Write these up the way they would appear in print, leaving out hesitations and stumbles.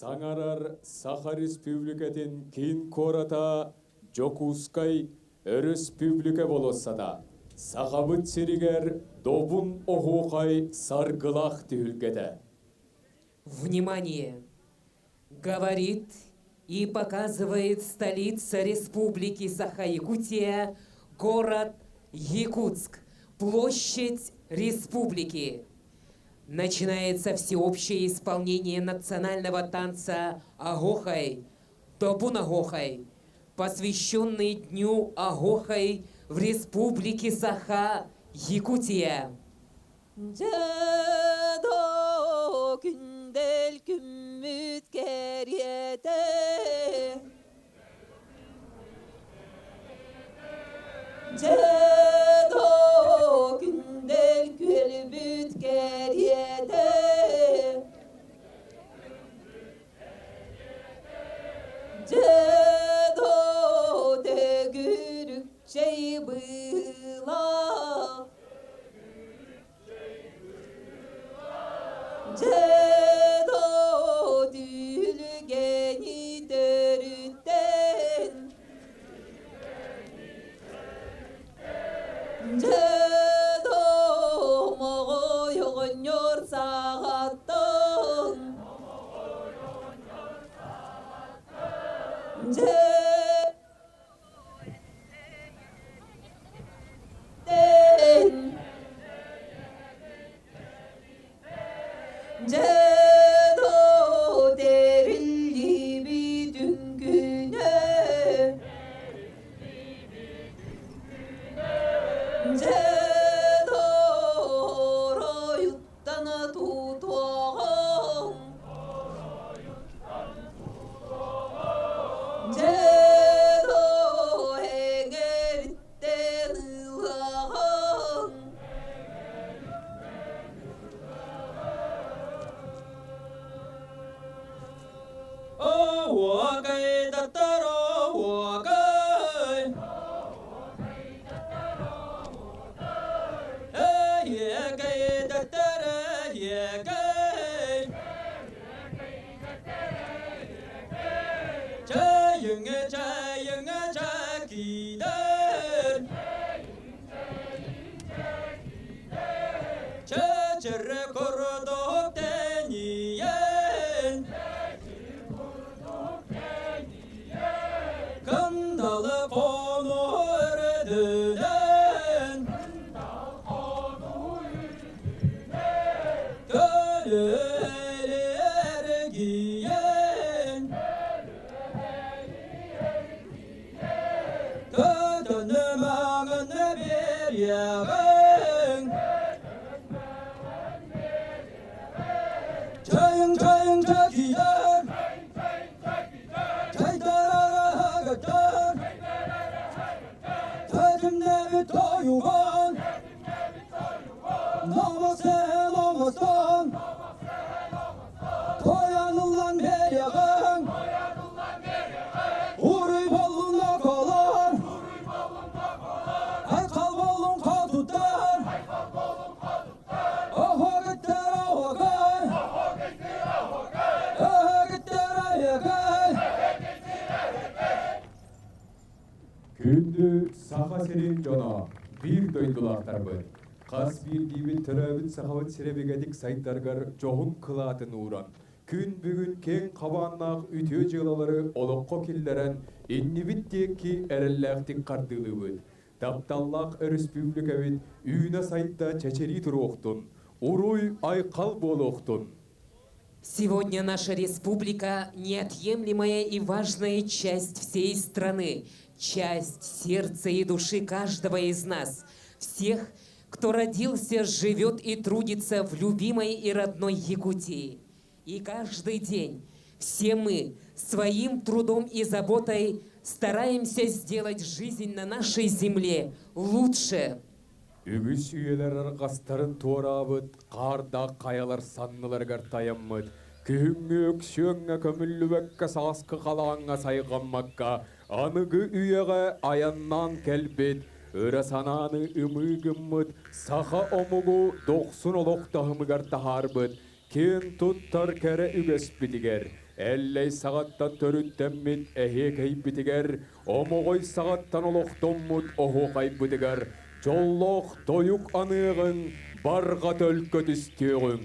Саҥарар Саха Республикатын киин куората Дьокуускай Өрөспүүбүлүкэ болуоссата Сахабыт сиригэр добун оһуохай саргылаах түһүлгэтэ. Внимание! Говорит и показывает столица Республики Саха-Якутия, город Якутск, площадь республики. Начинается всеобщее исполнение национального танца «Агохай», «Добун-Агохай», посвященный Дню Агохай в Республике Саха-Якутия. Күндэл күммүт кэриэтэ Дьэ, күндэл күөлбүт кэриэтэ Дьэ, төгүрүк чэй быылаах Дьэ, түлүгэни төрүттэн Дьэ, моҕой оҕонньор саҕаттан Дьэ, Дьэ, тэриллибит үҥкүнэ Дьэ, оройуттан тутуоҕуҥ Дьэ, эҥэриттэн ылаҕыҥ 我给的得了我给，哎也给的得了也给，这应该这应该这记得，这这курдук тэнийэн Кындалы кону үрдүнэн Көлү эргийэн Көтөнү маҥаны биэриэҕиҥ Чайың чайың чакидар Чайдарарагатар Тэтимнэбит тойуган Намасы оҥостон Тойаныллан биэриэҕиҥ Уруй буоллун околор Айхал буоллун хотуттар Оһуокуттар оһуокай Өһөкүттэр өһөкөй Күндү Саха сирин дьоно, биир дойдулаахтарбыт! Хас биирдиибит төрөөбүт Сахабыт сирэ бигэтик сайдарыгар дьоһун кылаатын ууран, күн бүгүн киэҥ хабааннаах үтүө дьыалалары олоххо киллэрэн, иннибит диэки эрэллээхтик хардыылыыбыт. Тапталлаах өрөспүүбүлүкэбит үүнэ-сайда чэчирии туруохтун, уруй-айхал буолуохтун! Сегодня наша республика – неотъемлемая и важная часть всей страны, часть сердца и души каждого из нас, всех, кто родился, живет и трудится в любимой и родной Якутии. И каждый день все мы своим трудом и заботой стараемся сделать жизнь на нашей земле лучше. Үгүс үйэлэр арҕастарын туораабыт, хаардаах хайалар санныларыгар тайаммыт, күһүҥҥү өксүөҥҥэ көмүллүбэккэ сааскы халааҥҥа сайҕаммакка, аныгы үйэҕэ айаннаан кэлбит, ыра санааны ымыы гыммыт саха омугу дохсун олох таһымыгар таһаарбыт, киэн туттар кэрэ үгэспитигэр, Эллэй саҕаттан төрүттэммит эһиэкэйбитигэр, Омоҕой саҕаттан олохтоммут оһуохайбытыгар дьоллоох тойук аныаҕыҥ, барҕа төлкө түстүөҕүҥ!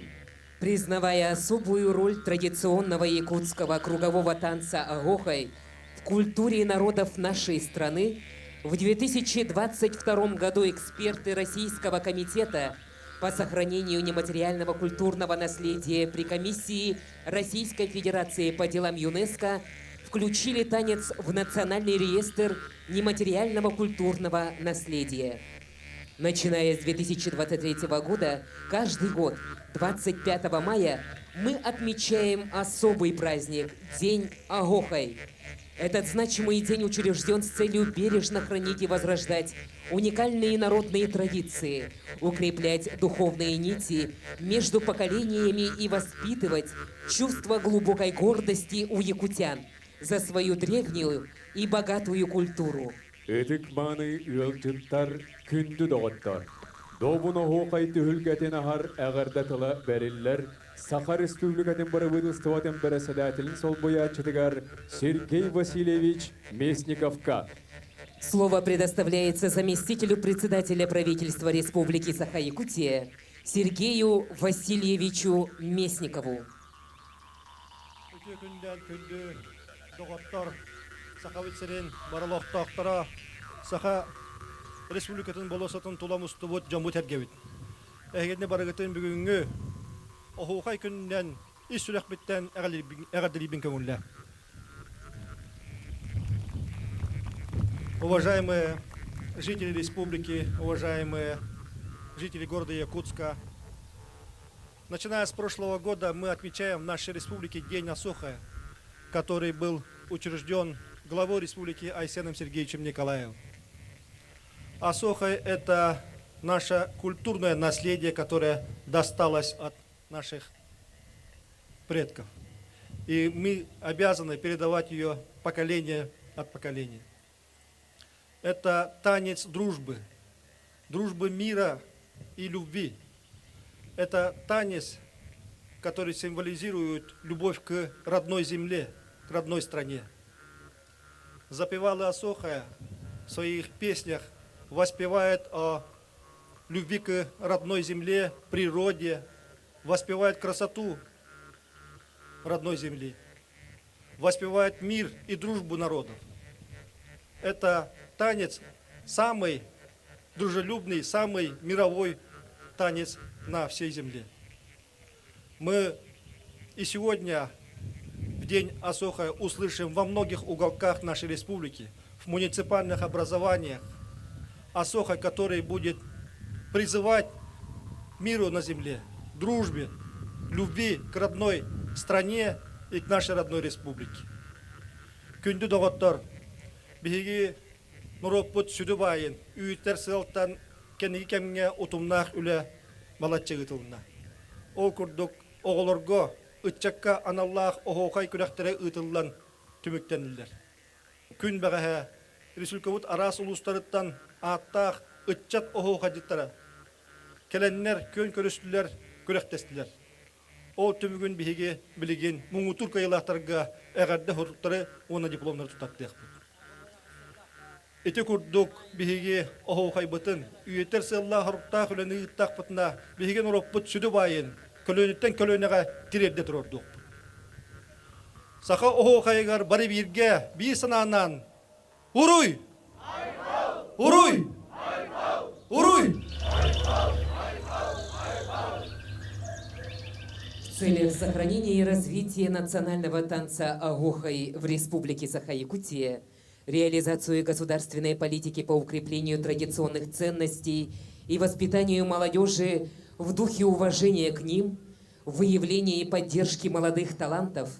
Признавая особую роль традиционного якутского кругового танца «Оһуохай» в культуре народов нашей страны, в 2022 году эксперты Российского комитета по сохранению нематериального культурного наследия при Комиссии Российской Федерации по делам ЮНЕСКО включили танец в Национальный реестр нематериального культурного наследия. Начиная с 2023 года, каждый год, 25 мая, мы отмечаем особый праздник – День Оһуохай. Этот значимый день учрежден с целью бережно хранить и возрождать уникальные народные традиции, укреплять духовные нити между поколениями и воспитывать чувство глубокой гордости у якутян за свою древнюю и богатую культуру. Ытык-мааны ыалдьыттар, күндү доҕоттор! Добун оһуохай түһүлгэтин аһар эҕэрдэ тыла бэриллэр Саха Республикатын бырабыыталыстыбатын бэрэссэдээтэлин солбуйааччытыгар Сергей Васильевич Местниковка. Слово предоставляется заместителю председателя правительства Республики Саха-Якутия Сергею Васильевичу Местникову. Үтүө күнүнэн күндү доҕоттор, Сахабыт сирин бары олохтоохторо, Саха Республикатын болуоссатын тула мустубут дьоммут эргэбит. Эһигини барыгытын бүгүҥҥү оһуохай күнүнэн ис сүрэхпиттэн эҕэрдэлиибин көҥүллэ. Уважаемые жители республики, уважаемые жители города Якутска, начиная с прошлого года мы отмечаем в нашей республике День Оһуохая, который был учрежден главой республики Айсеном Сергеевичем Николаевым. Оһуохай – это наше культурное наследие, которое досталось от наших предков. И мы обязаны передавать ее поколение от поколения. Это танец дружбы, дружбы мира и любви. Это танец, который символизирует любовь к родной земле, к родной стране. Запевалы Оһуохая в своих песнях воспевает о любви к родной земле, природе, воспевает красоту родной земли, воспевает мир и дружбу народов. Это танец самый дружелюбный, самый мировой танец на всей земле. Мы и сегодня, в день Оһуохая, услышим во многих уголках нашей республики, в муниципальных образованиях, Оһуохай, который будет призывать миру на земле, дружбе, любви к родной стране и к нашей родной республике. Күндү доҕоттор, биһиги норуоппут сүдү баайын, үйэтитэр сыалтан кэнники кэмҥэ утумнаах үлэ балачча ыытылынна. Ол курдук оҕолорго, ыччакка аналлаах оһуохай күрэхтэрэ ыытыллан түмүктэннилэр. Күн бэҕэһээ республикабыт араас улуустарыттан ааттаах ыччат оһуохайдьыттара кэлэннэр күөн көрүстүлэр, күрэхтэстилэр. Ол түмүгүн биһиги билигин муҥутуур кыайыылаахтарга эҕэрдэ суруктары уонна дипломнары туттартыахпыт. Ити курдук биһиги оһуохайбытын үйэтитэр сыаллаах-соруктаах үлэни ыыттахпытына, биһиги норуоппут сүдү баайын көлүөнэттэн көлүөнэҕэ тириэрдэ туруордуохпут. Саха оһуохайыгар бары бииргэ биир санаанан Уруй! Уруй! Уруй! В целях сохранения и развития национального танца Оһуохай в Республике Саха-Якутия, реализацию государственной политики по укреплению традиционных ценностей и воспитанию молодежи в духе уважения к ним, выявления и поддержки молодых талантов,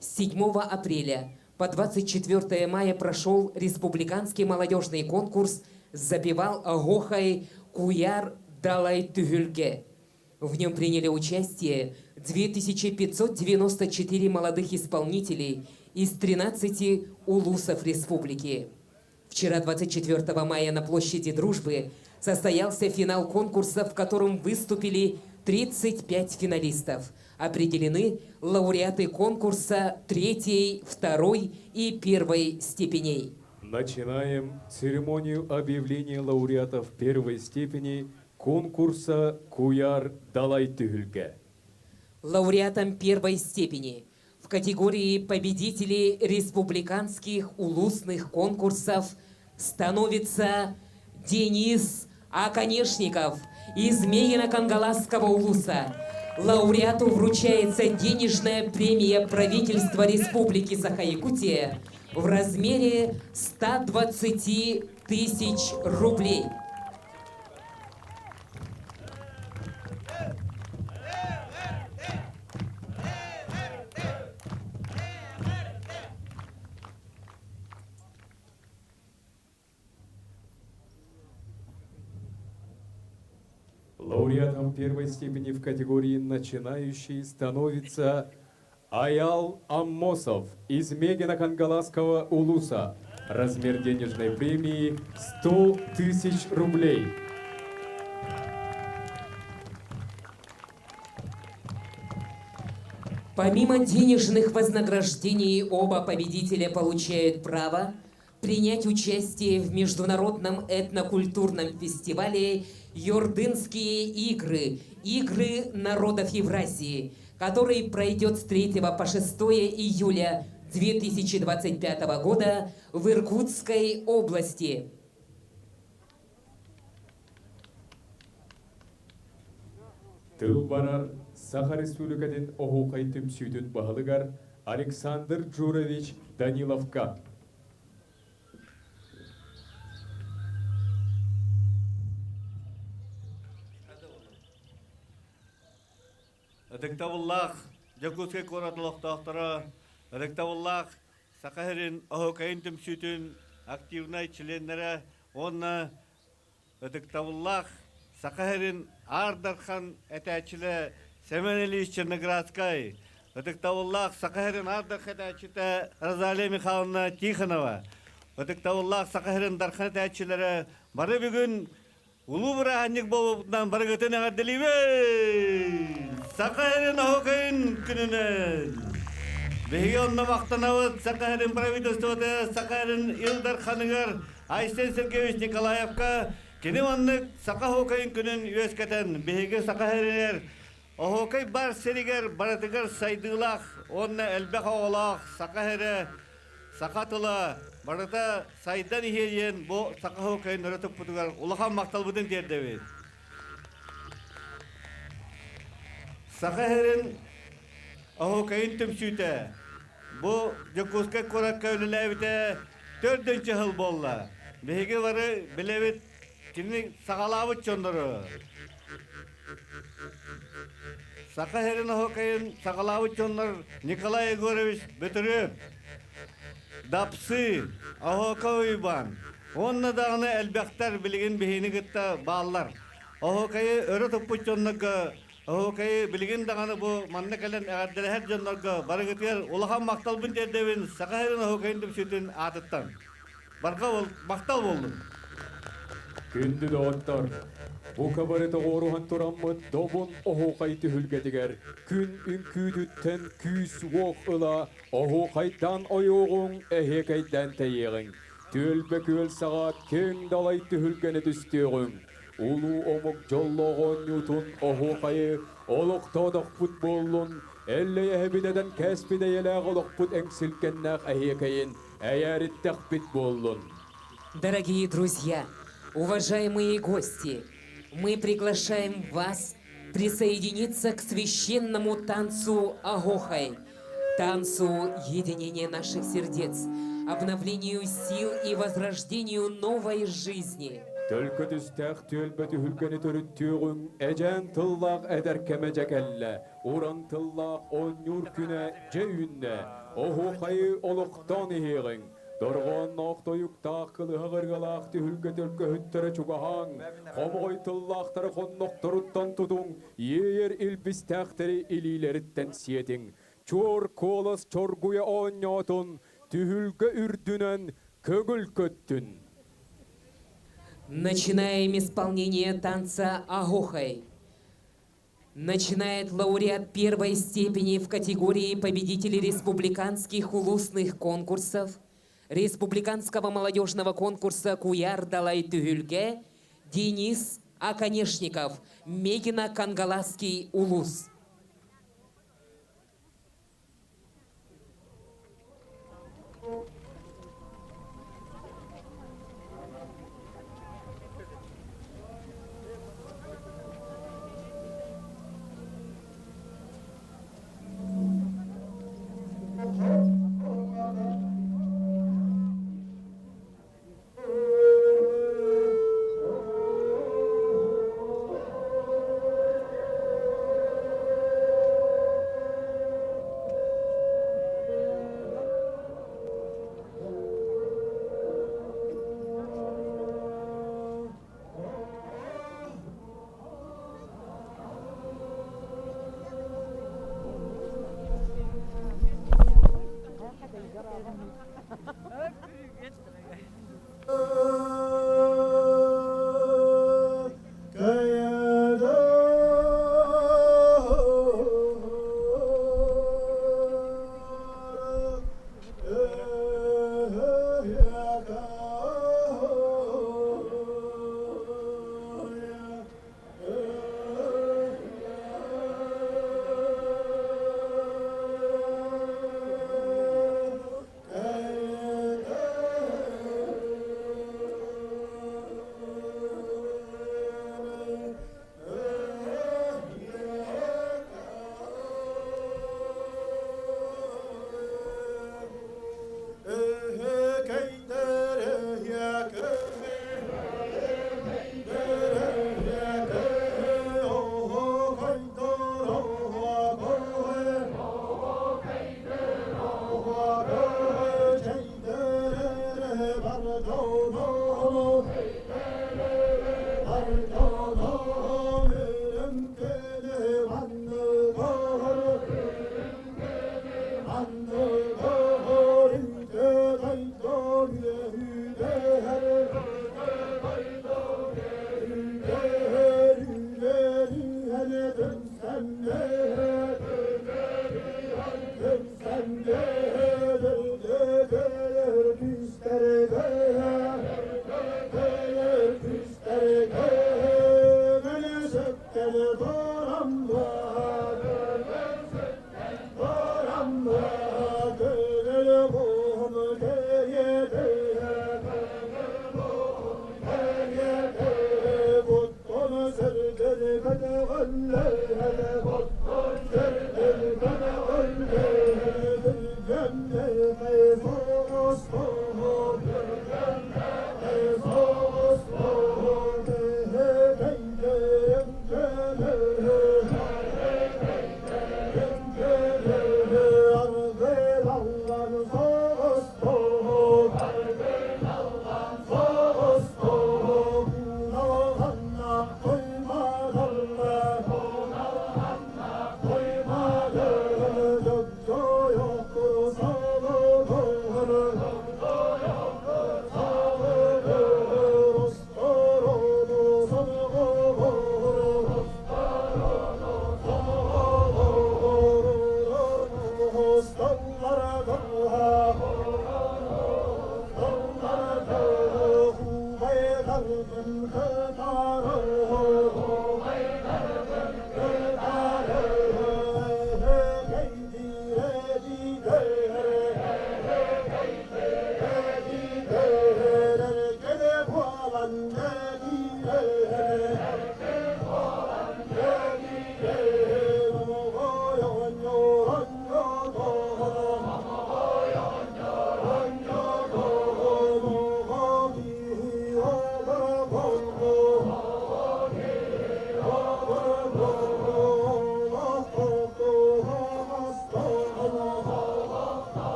с 7 апреля по 24 мая прошел республиканский молодежный конкурс «Запевал Оһуохай Куйаар Далай Түһүлгэ». В нем приняли участие 2594 молодых исполнителей из 13 улусов республики. Вчера, 24 мая, на площади Дружбы состоялся финал конкурса, в котором выступили 35 финалистов. Определены лауреаты конкурса третьей, второй и первой степеней. Начинаем церемонию объявления лауреатов первой степени конкурса «Куйаар Далай Түһүлгэ». Лауреатом первой степени в категории победителей республиканских улусных конкурсов становится Денис Оконешников из Мегино-Кангаласского улуса. Лауреату вручается денежная премия правительства Республики Саха-Якутия в размере 120 тысяч рублей. Лауреатом первой степени в категории «Начинающий» становится Аял Аммосов из Мегино-Кангаласского улуса. Размер денежной премии 100 тысяч рублей. Помимо денежных вознаграждений, оба победителя получают право принять участие в международном этнокультурном фестивале «Юрдынские игры. Игры народов Евразии», который пройдет с 3 по 6 июля 2025 года в Иркутской области. Тыл барар Саха Республикатын Оһуокай түмсүүтүн баһылыгар Александр Джурович Даниловка. Ытыктабыллаах Дьокуускай куорат олохтоохторо, ытыктабыллаах Саха сирин оһуокайын түмсүүтүн активнай чилиэннэрэ уонна ытыктабыллаах Саха сирин Аар Дархан этээччилэ Семен Ильич Черноградскай, ытыктабыллаах Саха сирин Аар Дархан этээччитэ Розалия Михайловна Тихонова, ытыктабыллаах Саха сирин Дархан этээччилэрэ бары бүгүн Улуу бырааһынньык буолбутунан барыгытын эҕэрдэлиибин! Саха сирин оһуокайын күнүнэн! Биһиги онно махтанабыт Саха сирин правительствота Саха сирин Ил Дарханыгар Айсен Сергеевич Николаевка кини маннык Саха оһуокайын күнүн үөскэтэн биһиги Саха сиригэр оһуокай бар сиригэр барытыгар сайдыылаах уонна элбэх оҕолоох Саха сирэ саха тыла барыта сайдан иһиэ диэн бу саха оһуокайын өрө туппутугар улахан махталбытын тиэрдэбит. Саха сирин оһуокайын түмсүүтэ бу Дьокуускай куоракка үлэлээбитэ төрдүнчү сыл буолла. Биһиги бары билэбит кини саҕалаабыт дьоннору. Саха сирин оһуокайын саҕалаабыт дьоннор Николай Егорович Бөтүрүөп, Дапсы, Оһуока Уйбаан уонна даҕаны элбэхтэр билигин биһини кытта бааллар. Оһуокайы өрө туппут дьоннорго оһуокайы билигин даҕаны бу манна кэлэн эҕэрдэлэһэр дьоннорго барыгытыгар улахан махталбын тиэрдэбин Саха сирин оһуокайын түмсүүтүн аатыттан. Барҕа махтал буоллун! Күндү доҕоттор, бука бары тоҕуоруһан тураммыт добун оһуохай түһүлгэтигэр күн үҥкүүтүттэн күүс-уох ыла оһуохайдаан ойуоҕуҥ, эһиэкэйдээн тэйиэҕиҥ. Түөлбэ күөл саҕа киэҥ далай түһүлгэни түстүөҕүҥ. Улуу омук дьоллоох оонньуутун оһуохайы олохтоотохпут буоллун, эллэйэһэбит этэн кээспит эйэлээх олохпут эҥсилгэннээх эһиэкэйин эйээritтэхпит буоллун. Дорогие друзья, уважаемые гости, мы приглашаем вас присоединиться к священному танцу Агохай, танцу единения наших сердец, обновлению сил и возрождению новой жизни. Төлкө түстээх түөлбэ түһүлгэни төрүттүөҕүҥ, эдьээн тыллаах эдэр кэмэ дьэ кэллэ, уран тыллаах оонньуур күнэ дьэ үүннэ, оһуохайы олохтоон иһиэҕиҥ, Дорҕоонноох тойуктаах кылыһах ырыалаах түһүлгэ төлкөһүттэрэ чугаһааҥ, хомоҕой тыллаахтары хоннохторуттан тутуҥ, иэйэр илбистээхтэри илиилэриттэн сиэтиҥ. Чуор куолас чоргуйа оонньоотун, түһүлгэ үрдүнэн көҥүл көттүн. Начинаем исполнение танца Агохай. Начинает лауреат первой степени в категории победителей республиканских улусных конкурсов, республиканского молодежного конкурса «Куйаар Далай Түһүлгэ» Денис Оконешников, Мегино-Кангаласский улус.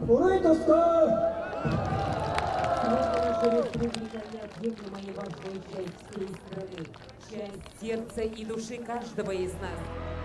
Уруй туску! Сегодня наша республика неотъемлемая и важная часть всей страны, часть сердца и души каждого из нас.